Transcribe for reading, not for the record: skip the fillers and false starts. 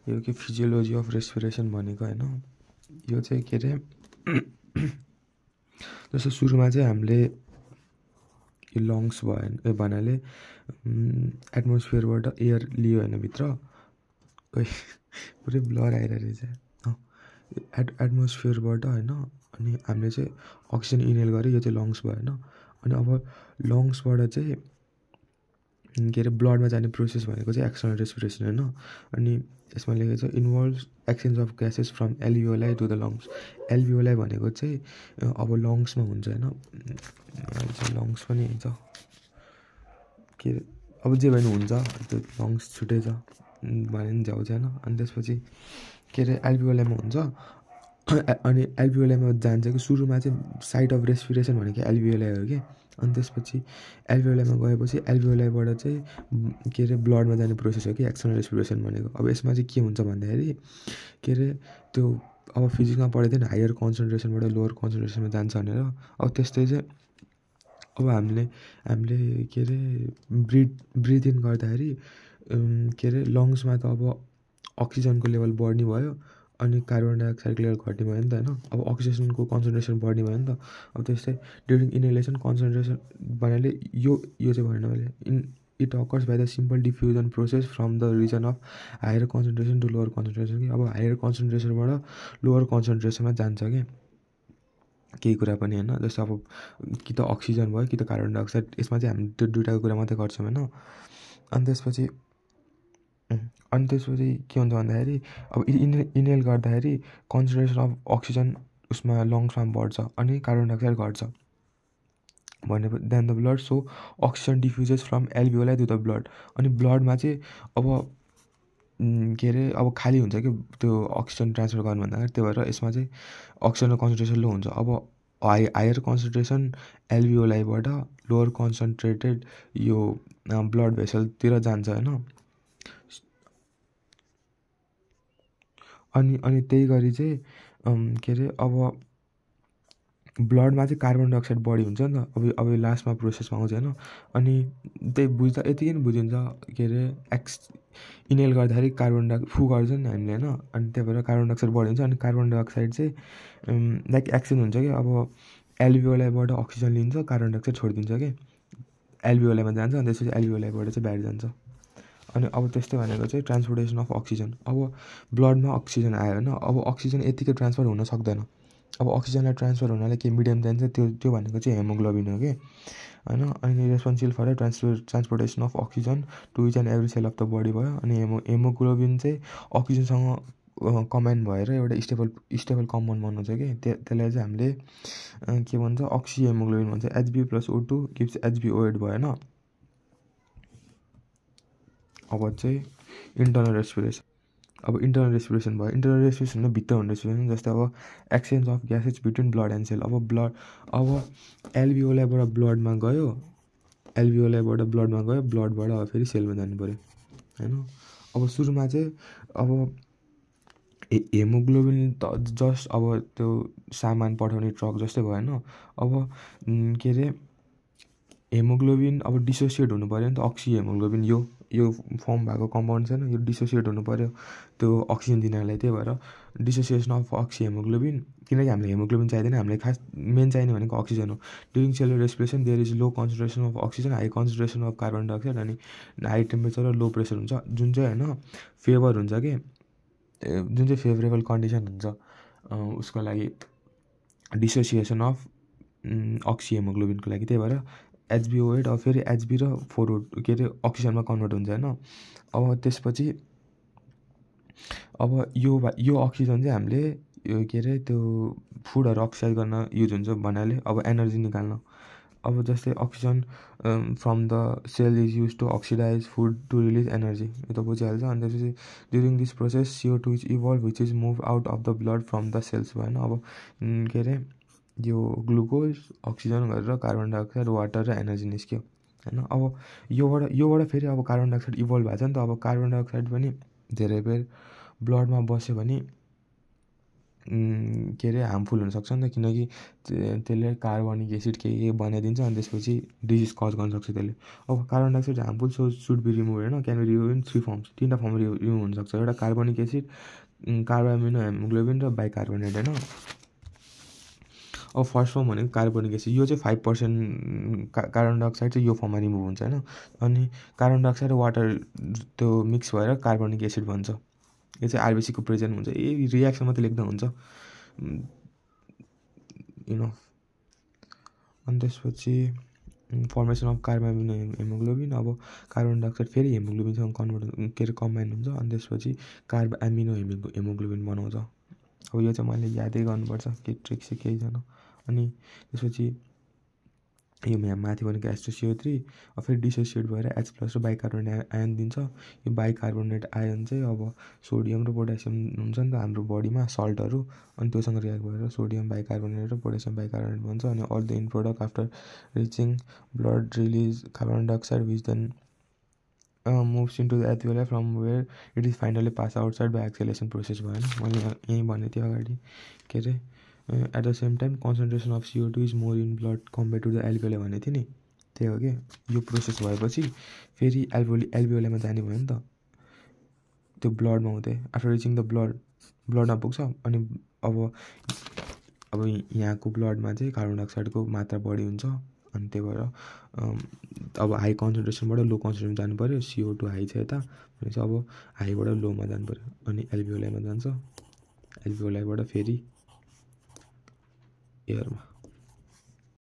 यो के physiology of respiration भनेको होइन। यो चाहिँ के अरे जस्तो सुरुमा चाहिँ हामीले यो लङ्स भयो भन्नाले एटमोस्फियरबाट एयर लियो होइन भित्र, खोइ पुरै ब्लर आइरहेको रहेछ। एटमोस्फियरबाट होइन, अनि हामीले चाहिँ अक्सिजन इनहेल गऱ्यो, यो चाहिँ लङ्स भयो होइन। अनि अब लङ्सबाट चाहिँ के अरे ब्लडमा जाने प्रोसेस भनेको चाहिँ एक्सटर्नल रेस्पिरेसन होइन। अनि यसमा लेखेको छ involves exchange of gases from alveoli to the lungs. Alveoli भनेको चाहिँ अब लङ्समा हुन्छ होइन, लङ्स पनि हुन्छ के अरे अब जे भयो हुन्छ त्यो लङ्स छुट्टै छ भने पनि झ्याउ छैन। अनि त्यसपछि के अरे एल्भियोलाईमा हुन्छ। अनि एल्भियोलाईमा जान्छ कि सुरुमा चाहिँ साइट अफ रेस्पिरेसन भनेको एल्भियोलाई हो कि। अनि त्यसपछि एल्भियोलाईमा गएपछि एल्भियोलाईबाट चाहिँ के अरे ब्लडमा जाने प्रोसेस हो कि एक्सटर्नल रेस्पिरेसन भनेको। अब यसमा चाहिँ के हुन्छ भन्दाखेरि के अरे त्यो अब फिजिक्समा पढेको थियो नि हायर कन्सन्ट्रेसनबाट लोवर कन्सन्ट्रेसनमा जान्छ भनेर। अब त्यस्तै चाहिँ अब हामीले के अरे ब्रिथ इन गर्दाखेरि के अरे लङ्समा त अब अक्सिजनको लेभल बढ्ने भयो, अनि कार्बन डाइअक्साइडको लेभल घट्ने भयो नि त होइन। अब अक्सिजनको कन्सन्ट्रेसन बढ्ने भयो नि त। अब त्यस्तै ड्युरिङ इनहेलेसन कन्सन्ट्रेसन भन्नाले यो चाहिँ भएन मैले it occurs by the simple diffusion process from the region of higher concentration to lower concentration कि। अब हायर कन्सन्ट्रेसनबाट लोवर कन्सन्ट्रेसनमा जान्छ कि केही कुरा पनि होइन। जस्तो अब कि त अक्सिजन भयो कि त कार्बन डाइअक्साइड, यसमा चाहिँ हामी त्यो दुइटाको कुरा मात्रै गर्छौँ होइन। अनि त्यसपछि के हुन्छ भन्दाखेरि अब इनहेल गर्दाखेरि कन्सन्ट्रेसन अफ अक्सिजन उसमा लङ्समा बढ्छ अनि कार्बन डाइअक्साइड घट्छ भने then the blood so oxygen diffuses from alveoli to the blood. अनि ब्लडमा चाहिँ अब के अरे अब खाली हुन्छ कि त्यो अक्सिजन ट्रान्सफर गर्नु भन्दाखेरि, त्यही भएर यसमा चाहिँ अक्सिजनको कन्सन्ट्रेसन लो हुन्छ। अब हायर कन्सन्ट्रेसन एल्भियोलाईबाट लोवर कन्सन्ट्रेटेड यो ब्लड भेसलतिर जान्छ होइन। अनि त्यही गरी चाहिँ के अरे अब ब्लडमा चाहिँ कार्बन डाइअक्साइड बढी हुन्छ नि त। अब यो लास्टमा प्रोसेसमा आउँछ होइन। अनि त्यही बुझ्दा यतिकै नि बुझिन्छ के अरे इनहेल गर्दाखेरि कार्बन डाइअक्साइड फु गर्छ नि हामीले होइन। अनि त्यही भएर कार्बन डाइअक्साइड बढी हुन्छ। अनि कार्बन डाइअक्साइड चाहिँ लाइक एक्सचेन्ज हुन्छ कि अब एल्भियोलाईबाट अक्सिजन लिन्छ, कार्बन डाइअक्साइड छोडिदिन्छ कि एल्भियोलाईमा जान्छ, अनि त्यसपछि एल्भियोलाईबाट चाहिँ बाहिर जान्छ। अनि अब त्यस्तै भनेको चाहिँ ट्रान्सपोर्टेसन अफ अक्सिजन। अब ब्लडमा अक्सिजन आयो होइन, अब अक्सिजन यतिकै ट्रान्सफर हुन सक्दैन। अब अक्सिजनलाई ट्रान्सफर हुनाले के मिडियम चाहिन्छ, त्यो भनेको चाहिँ हेमोग्लोबिन हो कि होइन। अनि responsible for transportation of oxygen to each and every cell of the body भयो। अनि हेमोग्लोबिन चाहिँ अक्सिजनसँग कम्बाइन भएर एउटा स्टेबल कम्पाउन्ड बन्नुहुन्छ कि त्यसलाई चाहिँ हामीले के भन्छ अक्सी हेमोग्लोबिन भन्छ। HB plus O2 gives HbO8 भएन। अब चाहिँ इन्टर्नल रेस्पिरेसन। अब इन्टर्नल रेस्पिरेसन भयो। इन्टर्नल रेस्पिरेसन भित्र हुने रेस्पिरेसन जस्तै अब exchange of gases between blood and sale. अब एल्भियोलाईबाट ब्लडमा गयो, ब्लडबाट अब फेरि सेलमा जानु पऱ्यो होइन। अब सुरुमा चाहिँ अब हेमोग्लोबिन त जस्ट अब त्यो सामान पठाउने ट्रक जस्तै भयो होइन। अब के अरे हेमोग्लोबिन अब डिसोसिएट हुनु पऱ्यो नि त। अक्सी हेमोग्लोबिन यो फर्म भएको कम्पाउन्ड छैन, यो डिसोसिएट हुनु पऱ्यो त्यो अक्सिजन दिनलाई। त्यही भएर डिसोसिएसन अफ अक्सी हेमोग्लोबिन, किनकि हामीले हेमोग्लोबिन चाहिँदैन, हामीलाई खास मेन चाहिने भनेको अक्सिजन हो। During cellular respiration there is low concentration of oxygen, high concentration of carbon dioxide, अनि हाई टेम्परेचर र लो प्रेसर हुन्छ, जुन चाहिँ होइन फेभर हुन्छ कि जुन चाहिँ फेभरेबल कन्डिसन हुन्छ उसको लागि डिसोसिएसन अफ अक्सी हेमोग्लोबिनको लागि। त्यही भएर HbO8 अब फेरि HB र 4O के अरे अक्सिजनमा कन्भर्ट हुन्छ होइन। अब त्यसपछि अब यो अक्सिजन चाहिँ हामीले यो के अरे त्यो फुडहरू अक्सिडाइज गर्न युज हुन्छ भन्नाले अब एनर्जी निकाल्न। अब जस्तै oxygen from the cell is use to oxidise food to release energy, यो त बुझिहाल्छ। अनि त्यसपछि during this process CO2 is evolve which is move out of the blood from the cells भएन। अब के अरे यो ग्लुकोज अक्सिजन गरेर कार्बन डाइअक्साइड वाटर र एनर्जी निस्क्यो होइन। अब योबाट फेरि अब कार्बन डाइअक्साइड इभल्भ भएको छ नि त। अब कार्बन डाइअक्साइड पनि धेरै बेर ब्लडमा बस्यो भने के अरे हार्मफुल हुनसक्छ नि त, किनकि त्यसले कार्बनिक एसिड के बनाइदिन्छ अनि त्यसपछि डिजिज कज गर्न सक्छ त्यसले। अब carbon dioxide harmful so should be remove होइन, can be remove in 3 forms, 3टा फर्म रिमुभ हुनसक्छ। एउटा कार्बनिक एसिड, कार्बोएमिनो हेमोग्लोबिन र बाइकार्बोनेट होइन। अब फर्स्ट फर्म भनेको कार्बनिक एसिड, यो चाहिँ 5% कार्बन डाइअक्साइड चाहिँ यो फर्ममा रिमुभ हुन्छ होइन। अनि कार्बन डाइअक्साइड र वाटर त्यो मिक्स भएर कार्बनिक एसिड बन्छ। यो चाहिँ आरबिसीको प्रेजेन्ट हुन्छ। यही रियाक्सन मात्रै लेख्दा हुन्छ अनि त्यसपछि फर्मेसन अफ कार्बोएमिनो हेमोग्लोबिन। अब कार्बन डाइअक्साइड फेरि हेमोग्लोबिनसँग कन्भर्ट के अरे कम्बाइन हुन्छ अनि त्यसपछि कार्बोएमिनो हेमोग्लोबिन बनाउँछ। अब यो चाहिँ मैले यादै गर्नुपर्छ, केही ट्रिक चाहिँ केही छैन। अनि त्यसपछि यो माथि भनेको H2CO3 अब फेरि डिसोसिएट भएर H+ र बाइकार्बोनेट आयन दिन्छ। यो बाइकार्बोनेट आयन चाहिँ अब सोडियम र पोटासियम हुन्छ नि त हाम्रो बडीमा सल्टहरू, अनि त्योसँग रियाक्ट भएर सोडियम बाइकार्बोनेट र पोटासियम बाइकार्बोनेट बन्छ। अनि all the in product after reaching blood release carbon dioxide which then moves into the alveoli from where it is finally pass outside by exhalation process भयो होइन। मैले यहीँ भनेको थिएँ अगाडि के are at the same time concentration of CO2 is more in blood compare to the alveoli भनेको थिएँ नि, त्यही हो कि। यो प्रोसेस भएपछि फेरि एल्भियोलाईमा जाने भयो नि त, त्यो ब्लडमा हुँदै आफ्टर रिचिङ द ब्लडमा पुग्छ। अनि अब यहाँको ब्लडमा चाहिँ कार्बन डाइअक्साइडको मात्रा बढी हुन्छ अनि त्यही भएर अब हाई कन्सन्ट्रेसनबाट लो कन्सन्ट्रेसन जानु पऱ्यो। CO2 हाई छ यता भनेपछि अब हाईबाट लोमा जानु पऱ्यो अनि एल्भियोलाईमा जान्छ, एल्भियोलाईबाट फेरि एयरमा।